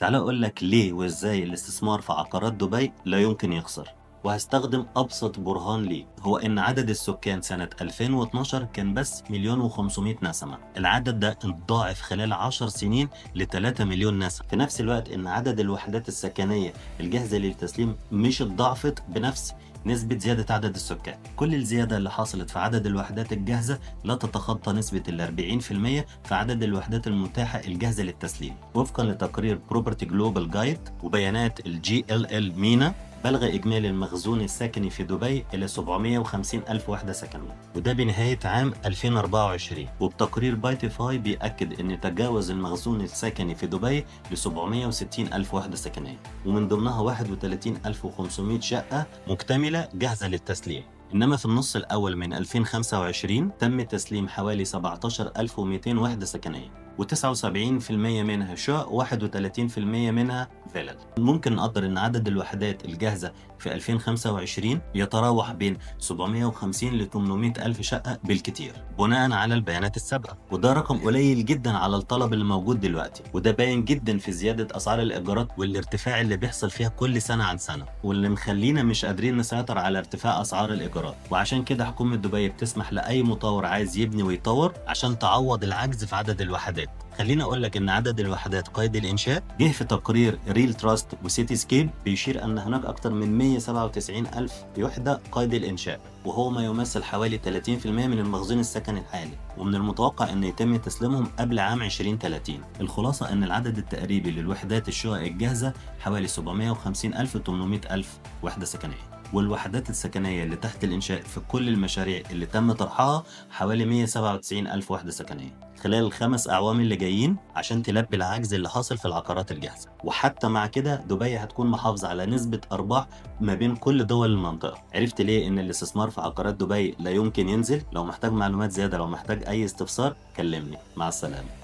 تعال أقول لك ليه وإزاي الاستثمار في عقارات دبي لا يمكن يخسر، وهستخدم أبسط برهان ليه، هو إن عدد السكان سنة 2012 كان بس 1,500,000 نسمة. العدد ده اتضاعف خلال 10 سنين ل 3 مليون نسمة. في نفس الوقت إن عدد الوحدات السكنية الجاهزة للتسليم مش اتضاعفت بنفس نسبة زيادة عدد السكان. كل الزيادة اللي حصلت في عدد الوحدات الجاهزة لا تتخطى نسبة ال 40% في عدد الوحدات المتاحة الجاهزة للتسليم. وفقا لتقرير Property Global Guide وبيانات ال JLL MENA، بلغ إجمالي المخزون السكني في دبي إلى 750 ألف وحدة سكنية، وده بنهاية عام 2024. وبتقرير بايتيفاي بيأكد إن تجاوز المخزون السكني في دبي ل 760 ألف وحدة سكنية، ومن ضمنها 31,500 شقة مكتملة جاهزة للتسليم. إنما في النص الأول من 2025 تم تسليم حوالي 17,200 وحدة سكنية، و79% منها شقق و31% منها فيلل. ممكن نقدر إن عدد الوحدات الجاهزة في 2025 يتراوح بين 750 ل 800 ألف شقة بالكتير بناء على البيانات السابقة، وده رقم قليل جدا على الطلب اللي موجود دلوقتي، وده باين جدا في زيادة أسعار الإيجارات والارتفاع اللي بيحصل فيها كل سنة عن سنة، واللي مخلينا مش قادرين نسيطر على ارتفاع أسعار الإيجارات. وعشان كده حكومة دبي بتسمح لأي مطور عايز يبني ويطور عشان تعوض العجز في عدد الوحدات. خليني اقول لك ان عدد الوحدات قيد الانشاء جه في تقرير ريل تراست وسيتي سكيب بيشير ان هناك اكثر من 197 الف وحده قيد الانشاء، وهو ما يمثل حوالي 30% من المخزون السكني الحالي، ومن المتوقع ان يتم تسليمهم قبل عام 2030. الخلاصة ان العدد التقريبي للوحدات الشقق الجاهزة حوالي 750 الف 800 الف وحده سكنية، والوحدات السكنية اللي تحت الإنشاء في كل المشاريع اللي تم طرحها حوالي 197 ألف وحدة سكنية خلال ال5 أعوام اللي جايين عشان تلبي العجز اللي حاصل في العقارات الجاهزة. وحتى مع كده دبي هتكون محافظة على نسبة أرباح ما بين كل دول المنطقة. عرفت ليه إن الاستثمار في عقارات دبي لا يمكن ينزل؟ لو محتاج معلومات زيادة، لو محتاج أي استفسار كلمني. مع السلامة.